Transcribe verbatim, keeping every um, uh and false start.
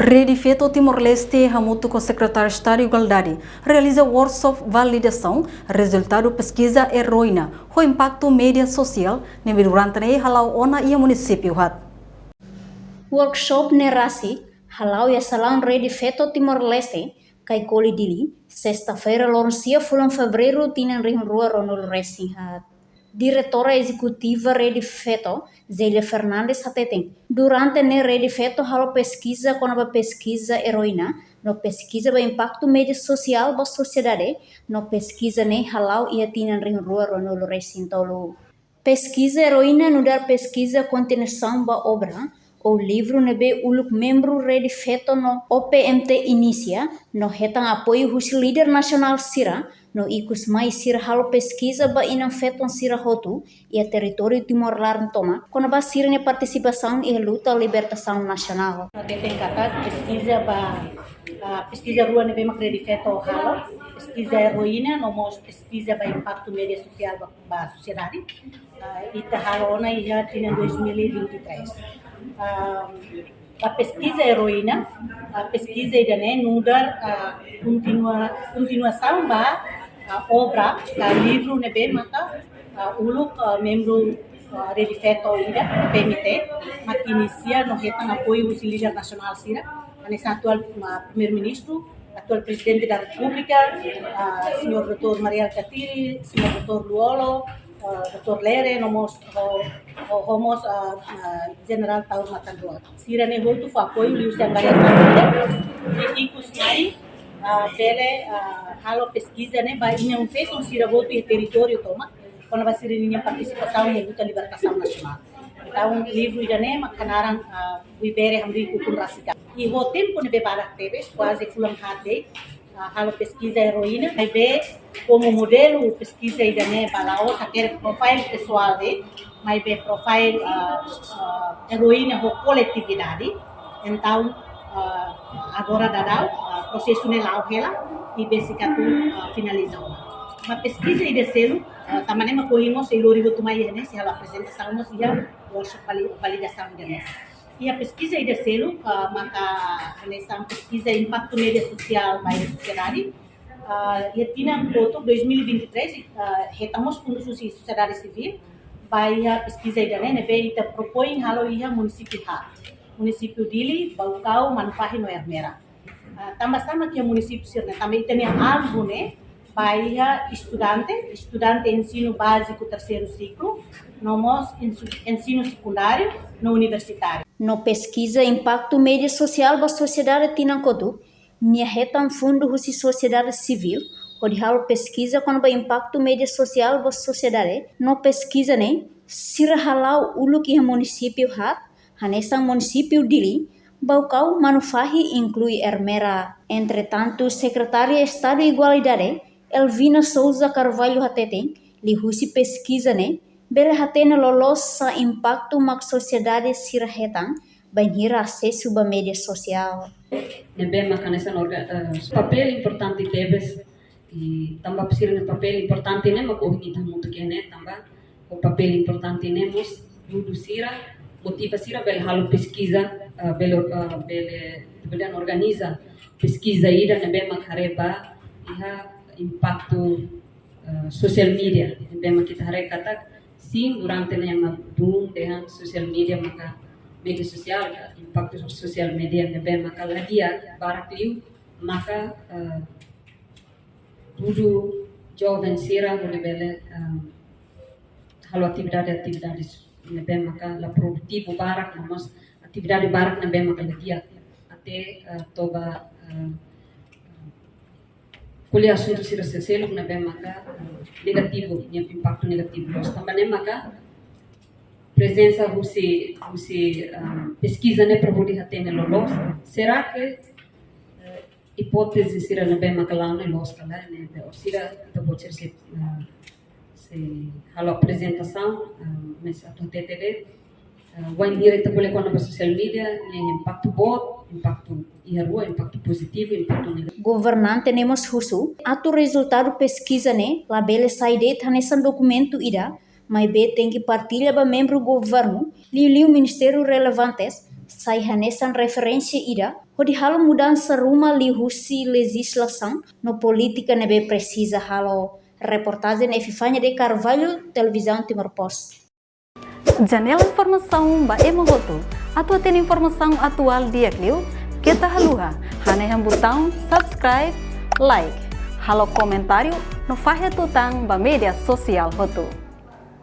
Rede Feto Timor-Leste hamutuk ho Sekretáriu Estadu Igualdade realiza workshop validasaun rezultadu peskiza Heroína ho impaktu média sosiál ne'ebé durante ne'e hala'o ona iha munisípiu haat. Workshop ne'e rasik hala'o iha salaun Rede Feto Timor-Leste, Kaikoli, Dili, sesta-feira, loron sia, fulan Fevereiru, tinan rihun rua ruanulu resin haat. Diretora Ezekutiva Rede Feto, Zélia Fernandes, hateten, durante ne'e Rede Feto halo peskiza kona-ba peskiza Heroína no peskiza ba impaktu média sosiál ba sosiedade, no peskiza ne'e hala'o iha tinan rihun rua ruanulu resin tolu. Peskiza Heroína nu'udar peskiza kontinuasaun ba obra ou livru ne'ebé uluk membru Rede Feto no O P M T inisia, no hetan apoiu husi líder nasionál sira, no ikus mai sira halo peskiza ba inan-feton sira hotu iha territóriu Timor laran tomak, kona-ba sira-nia partisipasaun iha luta libertasaun nasionál. Hateten katak peskiza ba, ah, peskiza rua ne'ebé mak Rede Feto halo, peskiza Heroína, no mós peskiza ba impaktu média sosiál ba, ba sosiedade. Ah, ita halo ona iha tinan dois mil e vinte e três. Ah, ba peskiza Heroína, ah, peskiza ida-ne'e nu'udar, ah, kontinua-, kontinuasaun ba, ah, obra, ah, livru ne'ebé maka, ah, uluk, ah, membru, ah, Rede Feto ida, P M T, mak inisia no hetan apoiu husi líder nasionál sira, hanesan atuál, ah, Primeiru-Ministru, atuál Prezidente da Repúblika, ah, señór doutór Mari Alkatiri, señór doutór Lú-Olo, ah, doutór Lere, no mós, ho, ho, ho mós, ah, ah, Jenerál Taur Matan Ruak. Sira-ne'e hotu fó apoiu liuhusi angariasaun sira, i ikus mai, ah, bele, ah, halo peskiza ne'e ba inan-feton sira hotu iha territóriu tomak, kona-ba sira-nia partisipasaun iha luta libertasaun nasionál. Entaun, livru ida-ne'e mak hanaran, ah, Buibere Hamriik Ukun Rasik An. I ho tempu ne'ebé badak tebes, kuaze fulan haat de'it, ah, halo peskiza Heroína, maibé komu modelu peskiza ida-ne'e ba la'ós hakerek profile pesoál de'it, maibé profile, ah, ah, Heroína ho koletividade. Entaun, ah, agora daudaun, ah, prosesu ne'e la'o hela i besik atu, ah, finaliza ona. Ba peskiza ida seluk, ah, tanba ne'e mak ohin mós sei lori hotu mai iha ne'e, sei halo aprezentasaun mós iha workshop vali-, validasaun ida-ne'e. Iha peskiza ida seluk, ah, maka hanesan peskiza impaktu média sosiál ba iha sosiedade. Ah, iha tinan kotuk dois mil e vinte e três, ah, hetan mós fundus husi sosiedade sivíl ba iha peskiza ida-ne'e, ne'ebé ita propoin halo iha munisípiu haat. Munisípiu Dili, Baucau, Manufahi no Ermera. Ah, tanba sá mak iha munisípiu sira-ne'e, tanba ita-nia alvu ne'e ba iha estudante, estudante ensinu báziku terseiru siklu, no mós ensu-, ensinu sekundáriu no universitáriu. No peskiza impaktu média sosiál ba sosiedade tinan kotuk, nia hetan fundu husi sosiedade sivíl, hodi halo peskiza kona-ba impaktu média sosiál ba sosiedade, no peskiza ne'e, sira hala'o uluk iha munisípiu haat, hanesan munisípiu Dili, Baucau, Manufahi, inklui Ermera. Entretantu, Sekretária Estadu Igualdade, Elvina Sousa Carvalho, hateten, liuhusi peskiza ne'e, bele hatene loloos sá impaktu mak sosiedade sira hetan, bainhira asesu ba média sosiál. Ne'ebé mak hanesan orga-, eh, papél importante tebes, i tanba sira-nia papél importante ne'e mak ohin ita hamutuk iha ne'e, tanba ho papél importante ne'e mós dudu sira, motiva sira bele halo peskiza, eh, bele, eh, bele, bele organiza peskiza ida ne'ebé mak haree ba iha impaktu, eh, sosiál média, ne'ebé mak ita haree katak, sin, durante ne'e ema dún dehan sosiál média maka média sosiál, impaktu sosiál média ne'ebé maka la di'ak, barak liu maka, eh, dudu joven sira hodi bele, eh, halo atividade, atividade ne'ebé maka la produtivu barak, no mós atividade barak ne'ebé maka la di'ak. Até, eh, toba, eh, ko'alia asuntu sira seluk ne'ebé maka, eh, negativu, nia impaktu negativu. Loos, tanba ne'e maka prezensa husi, husi, eh, peskiza ne'e para hodi hatene loloos. Será que, eh, hipóteze sira ne'ebé maka la'o ne'e loos ka lae, ne'ebé orsida ita-boot sira sei, eh, sei halo aprezentasaun, eh, mas atu hatete de'it, eh, wainhira ita ko'alia kona-ba sosiál média, nia impaktu boot, impaktu iha rua, impaktu pozitivu, impaktu negativu. Governante ne'e mós husu atu rezultadu peskiza ne'e labele sai de'it hanesan dokumentu ida, maibé tenke partilla ba membru governu, liuliu ministériu relevantes, sai hanesan referénsia ida, hodi halo mudansa ruma liuhusi lejizlasaun no polítika ne'ebé presiza halo. Reportajen Epifania de Carvalho, Televizaun Timor Post. Janela informasaun ba ema hotu. Atu hatene informasaun atuál di'ak liu, keta haluha hanehan butaun subscribe, like, halo komentáriu no fahe tutan ba média sosiál hotu.